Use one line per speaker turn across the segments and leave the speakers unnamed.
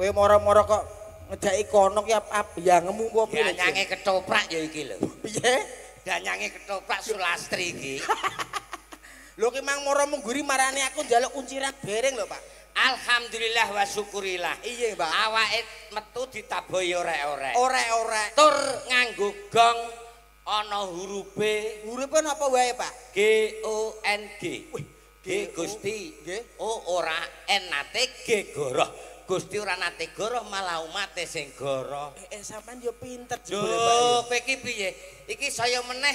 Kowe moro-moro kok ngejaki kono ki abiyangemu apa piye?
Danyange ketoprak ya iki lho.
Piye?
Danyange ketoprak Sulastri iki.
Lho ki mang moro mungguri marane aku njaluk kunci rak bereng lho, Pak.
Alhamdulillah wa syukurillah.
Iya, Pak.
Awake metu ditabohi orek-orek.
Orek-orek.
Tur nganggo gong ana hurufe.
Hurufe napa wae, Pak?
G O N G.
Wih,
G Gusti,
nggih.
O ora N nate G goroh. Gusti ora nate goroh malah umate sing goroh.
Sampean yo pinter jebule, Pak.
Lho, kowe iki piye? Iki saya meneh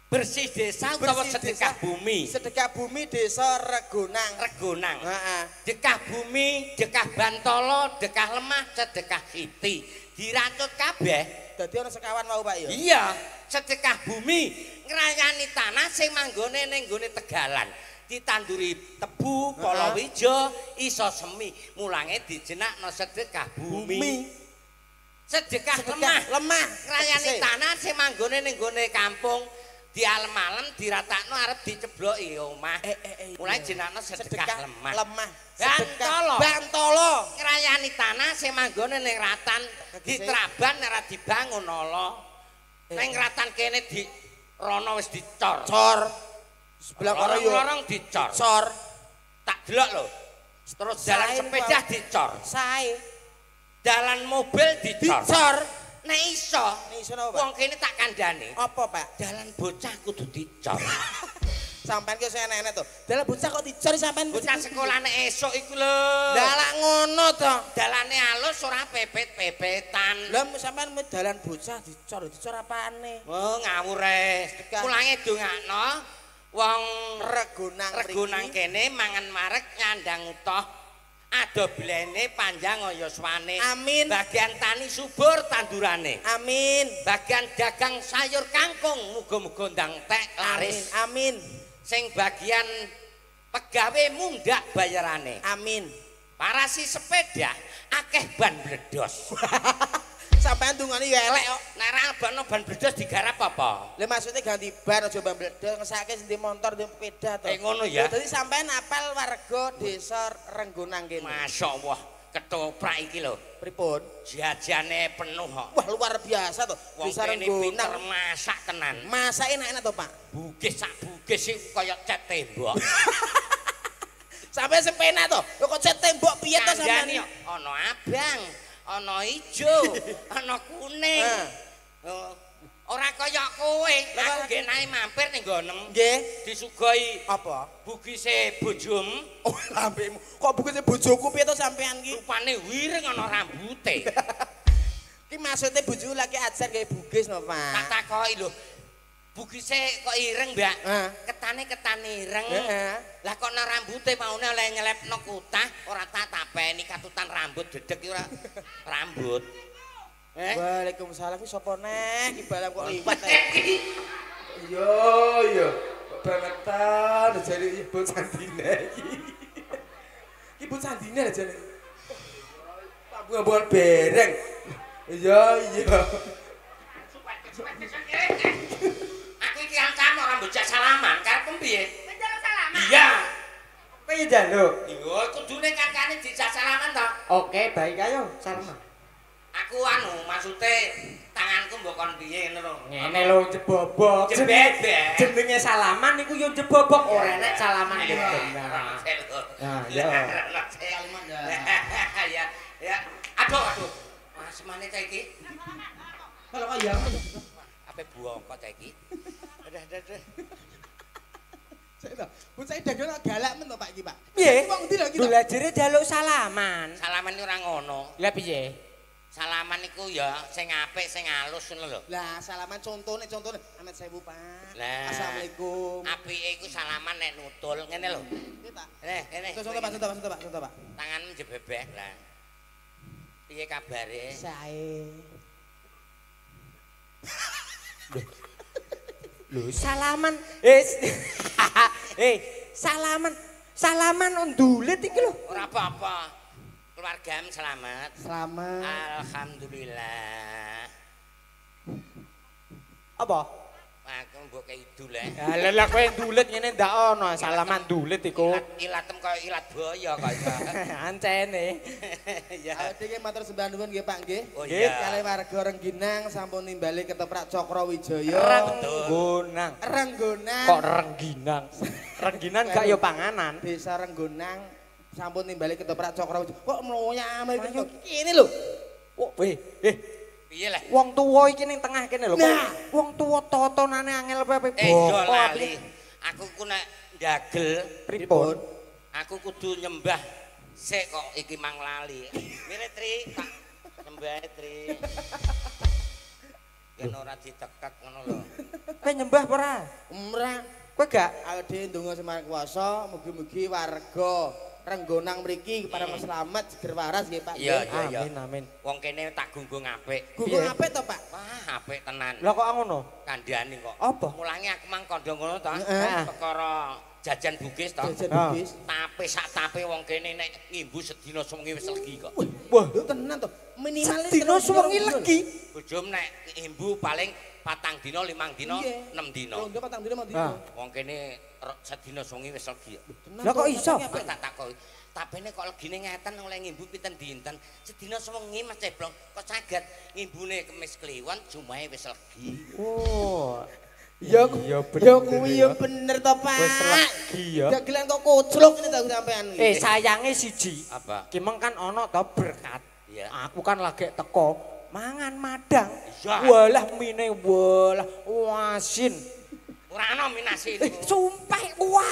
bersih desa utawa sedekah bumi.
Sedekah bumi desa Regonang.
Regonang.
Heeh.
Dekah bumi, dekah bantala, dekah lemah, sedekah siti. Diracut kabeh.
Dadi ana sekawan wau, Pak ya?
Iya, sedekah bumi ngrayani tanah sing manggone ning nggone tegalan. Ditanduri tebu, palawija, iso semi. Mulange dijenakno sedekah bumi. Sedekah lemah,
lemah.
Ngrayani tanah sing manggone ning nggone kampung. Dialem-alem diratakno arep dicebloki omah. Mulai jenakno sedekah lemah.
Lemah.
Bantala.
Bantala.
Ngrayani tanah sing manggone ning ratan, ditraban ora dibangun ala. Ning ratan kene di rono wis dicor.
Cor. Sebelah kono yo
lorong dicor.
Cor.
Tak delok lho. Terus jalan sepeda dicor.
Sae.
Dalan mobil dicor.
Dicor.
Nek iso, wong kene tak kandhane.
Apa, Pak?
Dalan bocah kudu dicor.
Sampean ki sing enek-enek to. Dalan bocah kok dicor sampean?
Bocah sekolahane esuk iku lho.
Lah lak ngono to.
Dalane alus ora pepet-pepetan.
Lah sampean dalan bocah dicor, dicor apane?
Oh, ngawur e. Mulange dongakno wong
Regonang
Regonang kene mangan marek nyandang utoh. Ado blene panjang yuswane.
Amin.
Bagian tani subur tandurane.
Amin.
Bagian dagang sayur kangkung muga-muga ndang tek laris.
Amin.
Sing bagian pegawe mundak bayarane.
Amin.
Parasi sepeda akeh ban bledos.
Sampean dungane ya elek kok.
Nek ora lebokno ban bledos digarap apa?
Lah maksudnya ganti ban aja ban bledos, ngesake sing di motor di sepeda to.
Ngono ya.
Dadi sampean apal warga desa Renggonang kene.
Masyaallah, ketoprak iki lho.
Pripun?
Jajane penuh kok.
Wah, luar biasa to.
Desa Renggonang masak tenan.
Masake enak-enak to, Pak?
Bugis sak bugis iku kaya cat tembok.
Sampeyan sepena to. Lho kok cat tembok piye to sampean?
Ana abang, ana ijo, ana kuning. Ora kaya kowe. Aku nggih nae mampir ning nggonem.
Nggih.
Disugoi
apa?
Bugise bojomu.
Oh, lambemu. Kok bugise bojoku piye to sampean ki?
Rupane wireng ana rambute.
Ki maksude bojoku lagi ajar gawe bugis no, Pak.
Tak takoki lho. Bugise kok ireng, Mbak? Ketane ketan ireng. Lah kok ana rambute maune oleh nyelepno kutah, ora tak tapeni katutan rambut dedek iki ora rambut.
Waalaikumsalam ki sapa neh? Ki balam kok liwat.
Iya, iya. Kok bangetan jane Ibu Sandine iki. Ibu Sandine jane. Tak buang-buang bereng. Iya, iya.
Aku iki kancamu ora mbojak salaman, karepmu piye?
Njaluk salaman.
Iya.
Piye njaluk?
Iya, kudune kancane dijak salaman to.
Oke, baik ayo salaman.
Aku anu maksude tanganku mbok kon piye ngono lho.
Ngene lho jebobok.
Jebebek.
Jenenge salaman niku yo jebobok ora enek salaman yo bener. Nah, ya.
Salaman ya. Ya, ya. Aduh, aduh. Wah, semane cah iki.
Kalau kaya
ape buang kok cah iki. Aduh, aduh, aduh.
Saya to, bocah dagang galak men to Pak iki, Pak.
Piye?
Wong ndi lho iki?
Lho jere njaluk salaman.
Salaman iki ora ngono.
Lah piye?
Salaman iku ya sing apik, sing alus ngono lho.
Lah salaman contone contone Amet sewu, Pak.
Lah.
Assalamualaikum.
Apike iku salaman nek nutul ngene lho.
Piye, Pak?
Ngene.
Contoh Pak, contoh Pak, contoh Pak, contoh Pak.
Tanganmu jebebeh lah. Piye kabare?
Sae.
Lho salaman. Salaman. Salaman ndulit iki lho.
Ora apa-apa. Keluarga selamat.
Selamat.
Alhamdulillah.
Apa?
Aku mbok kei idul e.
Lah lah kowe ndulit ngene ndak ana salaman ndulit iku.
Ilatem kaya ilat boyo kaya.
Ancene.
Ya.
Awake dhewe matur sembah nuwun nggih Pak nggih.
Oh iya.
Kalih warga Rengginang sampun nimbali ketoprak Cakra Wijaya.
Renggonang.
Renggonang.
Kok Rengginang? Rengginan gak ya panganan.
Desa Renggonang sampun nimbali ketoprak Cakra Wijaya. Kok mloyame iki kene lho.
Oh, weh,
piye lah?
Wong tuwa iki ning tengah kene lho.
Nah.
Wong tuwa totonane angel apa
Yo lali. Aku ku nek ndagel
pripun?
Aku kudu nyembah sik kok iki mang lali. Mire Tri, tak nyembah Tri. Yen ora ditekek ngono lho.
Kowe nyembah apa ora?
Ora.
Kowe gak
awake dhewe ndonga Semar Kuwasa mugi-mugi warga Renggonang mriki pareng slamet seger waras nggih Pak.
Iya iya.
Amin amin.
Wong kene tak gunggung apik.
Gunggung apik to Pak?
Wah, apik tenan.
Lah kok ngono?
Kandhane kok.
Apa?
Mulange aku mang kandha ngono to. Perkara jajan Bugis to.
Jajan Bugis.
Tape sak tape wong kene nek ngimbu sedina sewengi wis legi kok.
Wah,
lho tenan to. Minimal
sedina sewengi legi.
Bojom nek ngimbu paling 4 dina, 5 dina, 6 dina.
3 4 dina, 5 dina.
Wong kene sedina sewengi wis legi.
Lah kok iso?
Tak takoki. Tapene kok legine ngeten oleh ngimbu pinten dinten. Sedina sewengi Mas Ceblong kok saged ngimbune Kemis Kliwon jumahe wis legi.
Oh.
Ya ya kuwi ya bener to Pak.
Wis legi ya.
Dagelan kok koclok ngene ta sampean iki.
Sayange siji.
Apa?
Ki meng kan ana to berkat.
Iya.
Aku kan lagi teko mangan madang.
Iya.
Walah mine walah asin.
Ora ana minasi.
Sumpah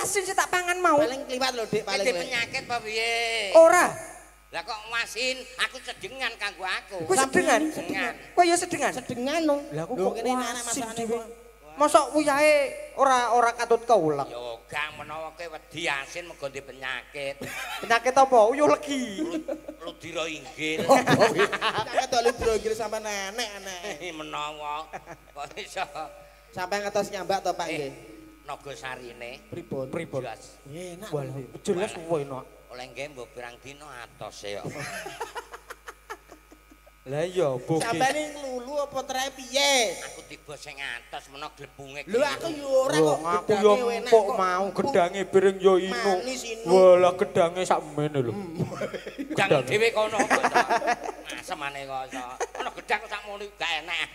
asin sih tak pangan mau.
Paling kliwat lho Dik, paling.
Penyakit apa piye?
Ora.
Lah kok asin, aku sedengan kanggo aku.
Kowe sedengan?
Sedengan.
Kowe ya sedengan?
Sedengan lho.
Lah aku kok
kene anak masakane kok.
Mosok uyahe ora katut keulek.
Ya gak menawa kowe wedi asin mergo ndek penyakit.
Penyakit apa? Uyuh legi.
Ludira inggil.
Penyakit ludira inggil sampean enek-enek.
Menawa kok iso
sampean ngetos nyambak to Pak nggih.
Nagasarine
pripun?
Pripun?
Enak.
Jelas enak.
Oleh nggih mbok pirang dina atos ya.
Lah iya bogis.
Sampeyan nglulu apa trae piye?
Aku tiba sing atos mena glepunge.
Lho aku yo ora kok
gedange enak kok. Mau gedange piring yo inu. Walah gedange sak mene lho.
Gedang dhewe kono kok. Asemane kok iso. Ana gedang sak muni gak enak.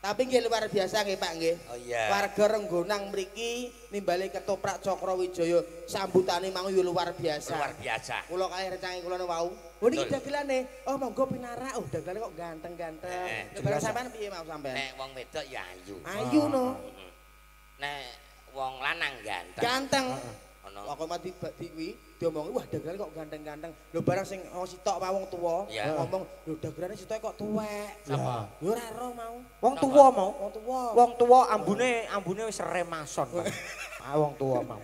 Tapi nggih luar biasa nggih Pak nggih.
Oh iya.
Warga Renggonang mriki nimbali ketoprak Cakra Wijaya sambutane mau yo luar biasa.
Luar biasa.
Kula kalih rencange kula wau. Oh niki dagelane. Oh monggo pinarak. Oh dagelane kok ganteng-ganteng. Barang sampean piye mau sampean?
Nek wong wedok ya ayu.
Ayu no.
Nek wong lanang ganteng.
Ganteng. Pokoke mati kuwi diomongi wah dagelane kok ganteng-ganteng. Lho barang sing sitok wae wong tuwa ngomong lho dagelane sitoke kok tuwek.
Sapa?
Lho ora ero mau.
Wong tuwa mau.
Wong tuwa.
Wong tuwa ambune wis remason. Ah wong tuwa mau.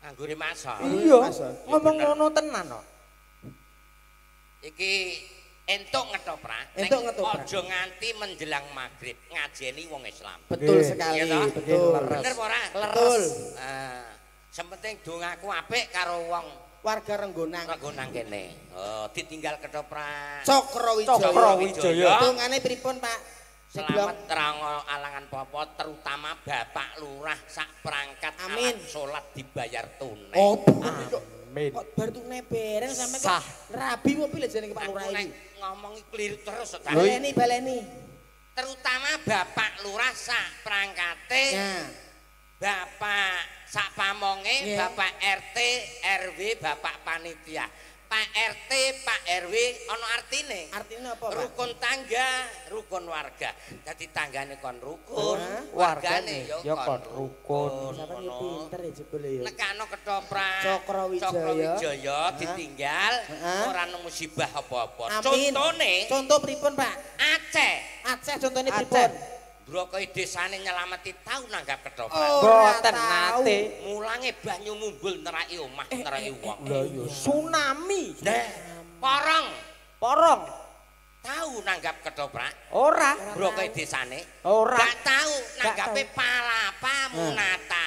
Anggure mason.
Iya. Ngomong ngono tenan kok.
Iki entuk ngetoprak.
Entuk ngetoprak.
Aja nganti menjelang maghrib ngajeni wong Islam.
Betul sekali, betul.
Bener apa ora?
Betul.
Sing penting dongaku apik karo wong
warga Renggonang.
Renggonang kene. Oh, ditinggal ketoprak.
Cakra Wijaya.
Cakra Wijaya.
Dongane pripun, Pak?
Selamat terang alangan popo terutama Bapak Lurah sak perangkat
amin.
Alat salat dibayar tunai.
Oh,
amin.
Kok bar tunai bareng sampe kok rabi opo lho jenenge Pak Lurah iki?
Ngomongi kliru terus ta.
Baleni, baleni.
Terutama Bapak Lurah sak perangkate.
Nah.
Bapak sak pamonge, Bapak RT, RW, Bapak panitia. Pak RT, Pak RW ana artine.
Artine apa, Pak?
Rukun tangga, rukun warga. Dadi tanggane kon rukun, wargane ya kon rukun.
Sampeyan iki pinter ya jebule ya.
Nekano ketoprak
Cakra
Wijaya ditinggal ora ana musibah apa-apa. Contone,
contoh pripun, Pak?
Aceh.
Aceh contone pripun?
Brokoe desane nyelameti tau nanggap ketoprak.
Mboten nate.
Mulange banyu mumbul neraki omah, neraki wong.
Lah iya tsunami.
Nah, porong.
Porong.
Tau nanggap ketoprak?
Ora.
Brokoe desane?
Ora.
Gak tau nanggape palapa munata.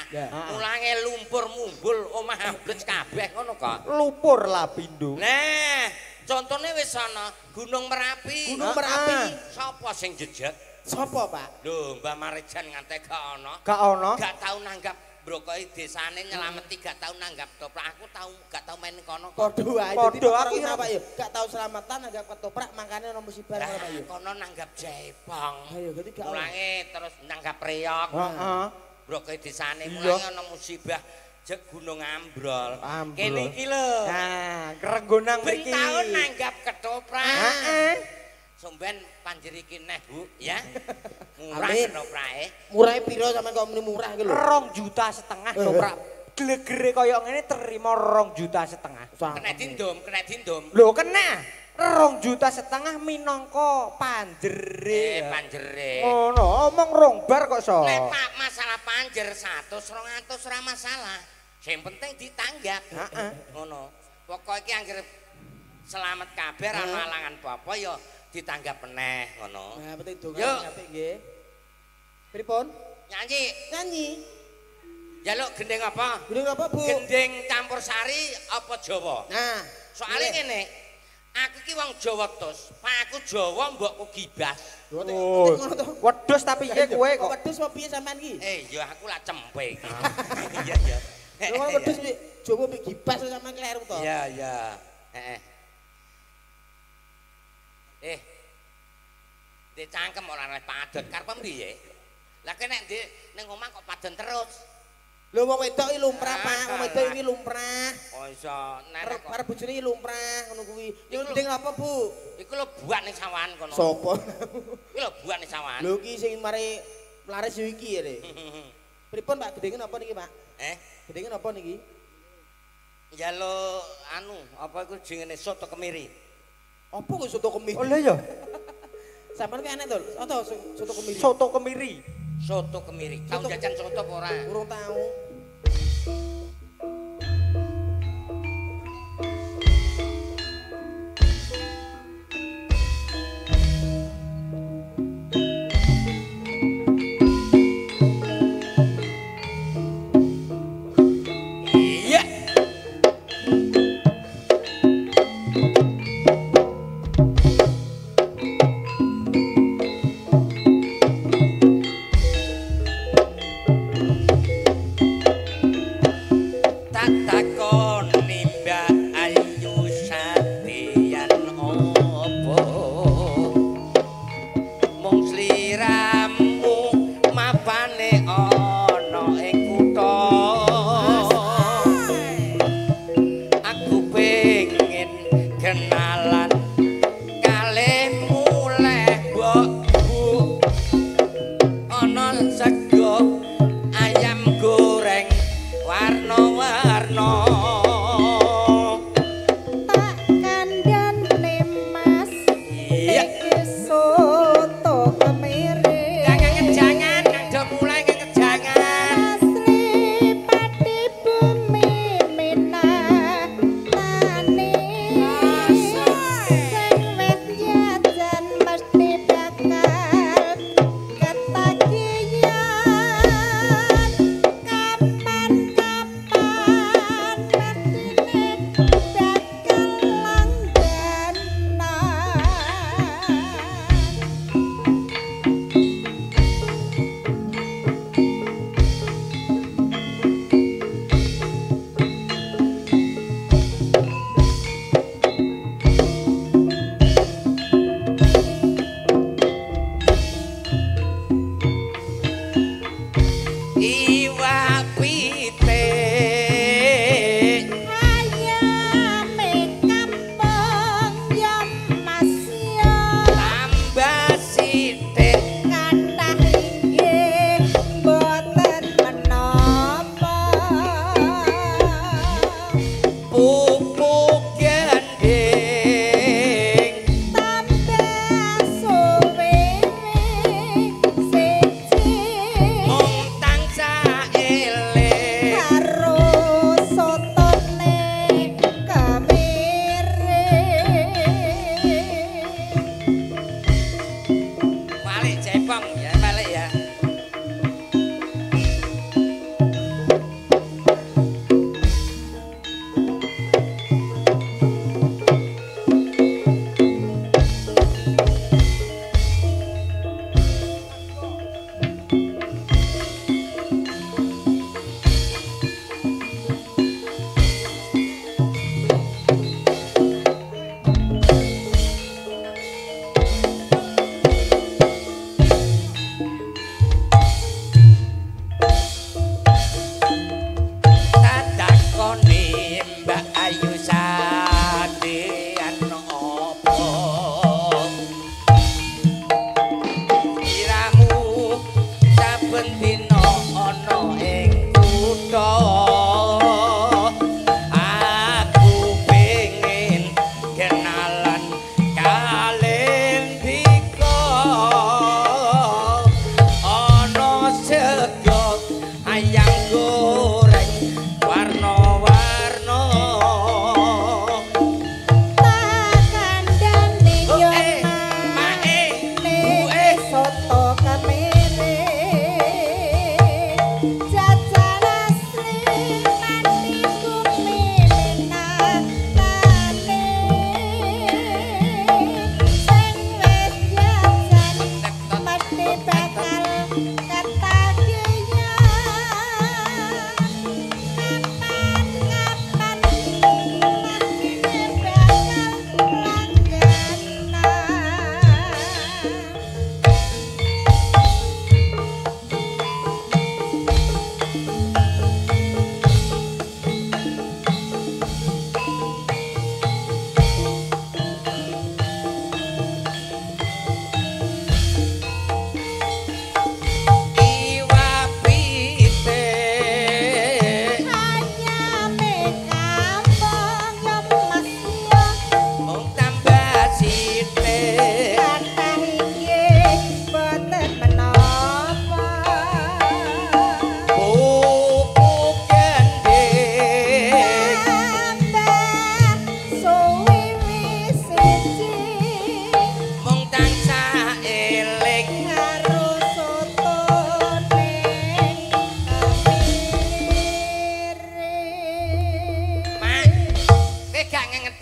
Mulange lumpur mumbul omah ambles kabeh ngono kok.
Lumpur lapindo.
Nah, contone wis ana Gunung Merapi.
Gunung Merapi.
Sapa sing jejeg?
Sopo, Pak?
Lho, Mbah Marijan ngantek gak ana.
Gak ana.
Gak tau nanggap brokoki desane nyelameti, gak tau nanggap ketoprak. Aku tau gak tau main kono kok.
Padha wae.
Padha aku
ya, Pak ya. Gak tau selamatan nanggap ketoprak mangkane ana musibah ngono, Pak ya.
Kono nanggap jaipong.
Ayo, dadi gak
mulange terus nanggap reog.
Heeh.
Brokoki desane mulange ana musibah jek gunung ambrol. Kene iki lho.
Nah, krenggonang mriki.
Ben taun nanggap ketoprak.
Heeh.
Somben panjer iki neh, Bu, ya. Murah ketoprake.
Murahe piro sampean kok muni murah iki lho?
2,5 juta ketoprak. Glegere kaya ngene terima 2,5 juta.
Kena dindom, kena dindom.
Lho, kena. 2,5 juta minangka panjere.
Panjere.
Ngono, omong rong bar kok so.
Nek Pak masalah panjer 100 200 ora masalah. Sing penting ditanggap.
Heeh.
Ngono. Pokoke iki anggere selamat kabeh ra ana alangan apa-apa ya ditanggap meneh ngono.
Nah, penting donga apik nggih. Pripun?
Nyanyi.
Nyanyi.
Njaluk gending apa?
Gending apa, Bu?
Gending campur sari apa Jawa?
Nah,
soalnya ngene. Aku iki wong Jawa tos. Pak aku Jawa, mbokku gibas.
Oh, wedhus tapi piye kowe kok?
Wedhus apa piye sampean iki?
Ya aku lak cempe iki. Iya, iya.
Lho wedhus piye? Jawa piye gibas sampean kleru to?
Iya, iya. Heeh. Di cangkem ora ana padon karep piye? Lah kene nek ning omah kok padon terus.
Lho wong wedok iki lumrah, Pak. Wong wedok iki lumrah.
Oh iso, nek
arep bojone iki lumrah ngono kuwi. Iku gending apa, Bu?
Iku lho buak ning sawahan kono.
Sopo?
Iku lho buak ning sawahan.
Lho iki sing mare laris yo iki ya, Le. Pripun, Pak? Gendinge napa niki, Pak? Gendinge napa niki?
Njaluk anu, apa iku jenenge soto kemiri.
Apa kok soto kemiri?
Oh lha ya.
Sampeyan ki aneh to, soto soto kemiri.
Soto kemiri.
Soto kemiri. Tau jajan soto apa ora?
Urung tau.
Iya.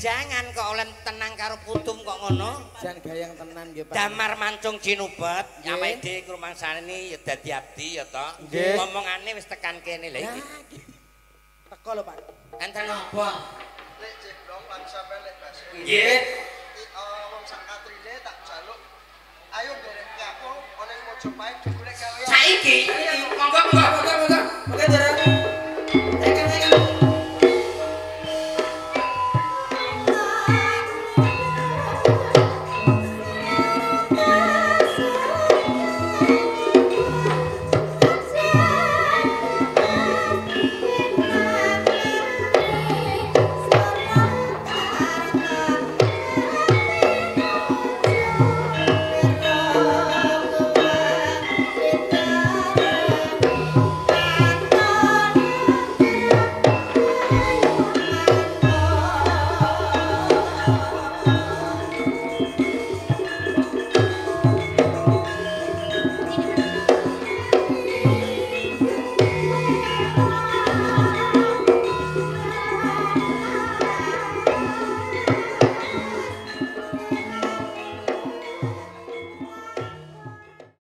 Jangan kok oleh tenang karo putum kok ngono.
Jan gayang tenan nggih, Pak.
Damar mancung cinubet, awake dhewe ngrumangsani ya dadi abdi ya to. Omongane wis tekan kene lha iki.
Teko lho, Pak.
Enten apa?
Lek ceblong lan sampe lek baso.
Nggih.
Wong sak katrine tak jaluk. Ayo nderek aku ana ing Mojopahit golek gawean.
Saiki monggo monggo.
Monggo monggo. Monggo derek.